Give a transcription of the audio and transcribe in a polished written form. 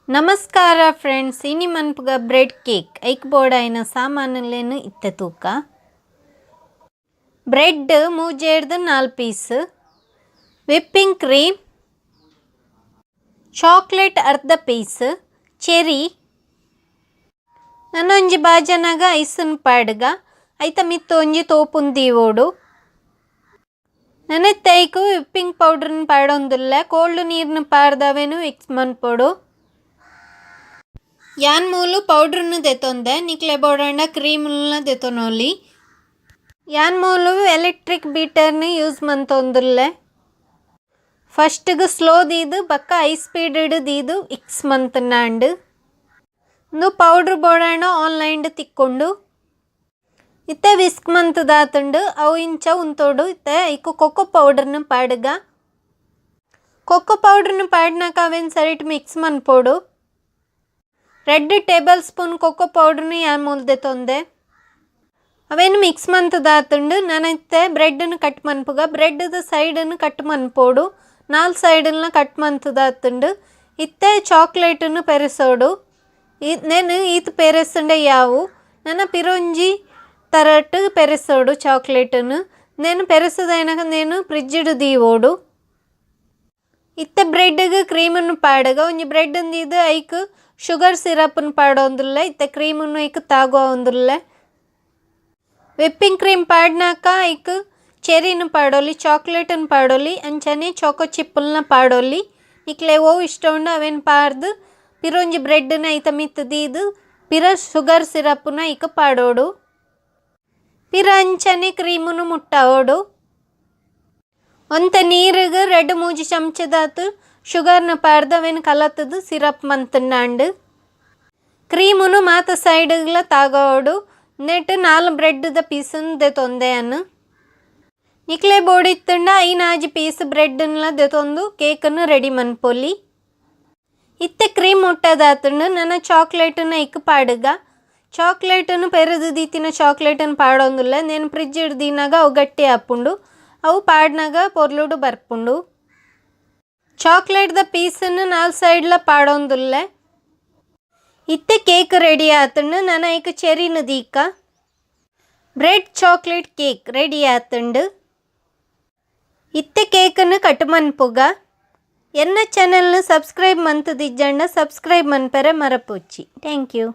ನಮಸ್ಕಾರ ಫ್ರೆಂಡ್ಸ್, ಇನಿ ಮನ್ಪುಗ bread cake. ಐಕ್ ಬೋಡಾಯಿನ ಸಾಮಾನುಲೆನ್ ಇತ್ತೆ ತೂಕ. ಬ್ರೆಡ್ ಮೂಜೆಡ್ದ್ 4 ಪೀಸ್, ವಿಪ್ಪಿಂಗ್ ಕ್ರೀಮ್, ಚಾಕ್ಲೇಟ್ ಅರ್ಧ ಪೀಸ್, ಚೆರಿ. ನನೊಂಜಿ ಬಾಜನಗ ಐಸ್ನ್ ಪಾಡ್ಗ. ಐತ ಮಿತ್ತ್ ಒಂಜಿ ತೋಪುನ್ ದೀವೊಡು. ನನತ್ತೆ ಐಕ್ ವಿಪ್ಪಿಂಗ್ ಪೌಡರ್ನ್ ಪಾಡೊಂದುಲ್ಲೆ. ಕೋಲ್ಡ್ ನೀರ್ನ್ ಪಾಡ್ದ್ ಅವೆನ್ ಮಿಕ್ಸ್ ಮನ್ಪೊಡು. ಯಾನ್ ಮೂಲು ಪೌಡರ್ನ್ ದೆತೊಂದೆ. ನಿಕ್ಲೆ ಬೋಡಾಂಡ ಕ್ರೀಮ್‌ಲ ದೆತೊನೊಲಿ. ಯಾನ್ ಮೂಲು ಎಲೆಕ್ಟ್ರಿಕ್ ಬೀಟರ್‌ನ್ ಯೂಸ್ ಮಂತೊಂದುಲ್ಲೆ. ಫಸ್ಟ್‌ಗ್ ಸ್ಲೋ ದೀದ್ ಬೊಕ್ಕ ಹೈ ಸ್ಪೀಡ್ ದೀದ್ ಮಿಕ್ಸ್ ಮಂತ್‌ನಾಂಡ್. ಉಂದು ಪೌಡರ್ ಬೋಡಾಂಡ ಆನ್ಲೈನ್ ಡ್ ತಿಕ್ಕುಂಡು. ಇತ್ತೆ ವಿಸ್ಕ್ ಮಂತ್‌ದಾತುಂಡು. ಅವು ಇಂಚ ಉಂತೊಡು. ಇತ್ತೆ ಐಕ್ ಕೊಕೊ ಪೌಡರ್‌ನ್ ಪಾಡ್ಗ. ಕೊಕೊ ಪೌಡರ್‌ನ್ ಪಾಡ್ನಕ ಅವೆನ್ ಸರಿಟ್ ಮಿಕ್ಸ್ ಮನ್ಪೊಡು. 2 ಟೇಬಲ್ ಸ್ಪೂನ್ ಕೊಕೊ ಪೌಡರ್‌ನ್ ಯಾನ್ ಮೂಲು ದೆತೊಂದೆ. ಅವೆನ್ ಮಿಕ್ಸ್ ಮಂತ್‌ದಾತುಂಡು. ನನ ಇತ್ತೆ ಬ್ರೆಡ್‌ನ್ ಕಟ್ ಮನ್ಪುಗ. ಬ್ರೆಡ್‌ದ ಸೈಡ್‌ನ್ ಕಟ್ ಮನ್ಪೊಡು. 4 ಸೈಡ್‌ನ್ಲ ಕಟ್ ಮಂತ್‌ದಾತುಂಡು. ಇತ್ತೆ ಚಾಕ್ಲೇಟ್‌ನ್ ಪೆರೆಸೊಡು. ನೆನ್ ಈತ್ ಪೆರೆಸುಂಡ ಯಾವು. ನನ ಪಿರೊಂಜಿ ತರಟ್ ಪೆರೆಸೊಡು ಚಾಕ್ಲೇಟ್‌ನ್. ನೆನ್ ಪೆರೆಸುದೈನಗ ನೆನ್ ಫ್ರಿಡ್ಜ್ ಡ್ ದೀವೊಡು. ಇತ್ತೆ ಬ್ರೆಡ್‌ಗ್ ಕ್ರೀಮ್‌ನ್ ಪಾಡ್ಗ. ಒಂಜಿ ಬ್ರೆಡ್‌ನ್ ದೀದ್ ಐಕ್ ಶುಗರ್ ಸಿರಪ್‌ನ್ ಪಾಡೊಂದುಲ್ಲೆ. ಇತ್ತೆ ಕ್ರೀಮ್‌ನ್ ಐಕ್ ತಾಗಾವೊಂದುಲ್ಲೆ. ವಿಪ್ಪಿಂಗ್ ಕ್ರೀಮ್ ಪಾಡ್ನಕ ಐಕ್ ಚೆರಿನ್ ಪಾಡೊಲಿ, ಚಾಕ್ಲೇಟ್‌ನ್ ಪಾಡೊಲಿ, ಅಂಚನೆ ಚಾಕೋ ಚಿಪ್‌ಲ್ನ ಪಾಡೊಲಿ. ನಿಕ್ಲೆ ಒವು ಇಷ್ಟ ಉಂಡು ಅವೆನ್ ಪಾಡ್ದ್ ಪಿರೊಂಜಿ ಬ್ರೆಡ್‌ನ್ ಐತ ಮಿತ್ತ್ ದೀದ್ ಪಿರ ಶುಗರ್ ಸಿರಪ್‌ನ್ ಐಕ್ ಪಾಡೊಡು. ಪಿರ ಅಂಚನೆ ಕ್ರೀಮ್‌ನ್ ಮುಟ್ಟಾವೊಡು. ಒಂತೆ ನೀರುಗ್ 2-3 ಚಮಚದಾತ್ ಶುಗರ್‌ನ್ ಪಾಡ್ದ್ ಅವೆನ್ ಕಲತ್‌ದ್ ಸಿರಪ್ ಮಂತ್‌ನಾಂಡ್. ಕ್ರೀಮ್‌ನ್ ಮಾತ ಸೈಡ್‌ಗ್ಲ ತಾಗಾವೊಡು. ನೆಟ್ 4 ಬ್ರೆಡ್‌ದ ಪೀಸ್‌ನ್ ದೆತೊಂದೆ ಯಾನ್. ನಿಕ್ಲೆ ಬೋಡಿತ್ತುಂಡ 5-6 ಪೀಸ್ ಬ್ರೆಡ್‌ನ್ಲ ದೆತೊಂದು ಕೇಕ್‌ನ್ ರೆಡಿ ಮನ್ಪೊಲಿ. ಇತ್ತೆ ಕ್ರೀಮ್ ಮುಟ್ಟದಾತುಂಡು. ನನ ಚಾಕ್ಲೇಟ್‌ನ್ ಐಕ್ ಪಾಡ್ಗ. ಚಾಕ್ಲೇಟ್‌ನ್ ಪೆರೆದ್ ದೀತಿನ ಚಾಕ್ಲೇಟ್‌ನ್ ಪಾಡೊಂದುಲ್ಲೆ. ನೆನ್ ಫ್ರಿಡ್ಜ್ ಡ್ ದೀನಗ ಅವು ಗಟ್ಟಿ ಆಪುಂಡು. ಅವು ಪಾಡ್ನಗ ಪೊರ್ಲುಡು ಬರ್ಪುಂಡು. ಚಾಕ್ಲೇಟ್‌ದ ಪೀಸ್‌ನ್ 4 ಸೈಡ್‌ಲ ಪಾಡೊಂದುಲ್ಲೆ. ಇತ್ತೆ ಕೇಕ್ ರೆಡಿ ಆತುಂಡು. ನನ ಐಕ್ ಚೆರಿನ್ ದೀಕ. ಬ್ರೆಡ್ ಚಾಕ್ಲೇಟ್ ಕೇಕ್ ರೆಡಿ ಆತುಂಡು. ಇತ್ತೆ ಕೇಕ್‌ನ್ ಕಟ್ ಮನ್ಪುಗ. ಎನ್ನ ಚಾನೆಲ್‌ನ್ ಸಬ್ಸ್ಕ್ರೈಬ್ ಮಂತ್‌ದಿಜ್ಜಂಡ ಸಬ್ಸ್ಕ್ರೈಬ್ ಮನ್ಪೆರೆ ಮರಪೊಚ್ಚಿ. Thank you.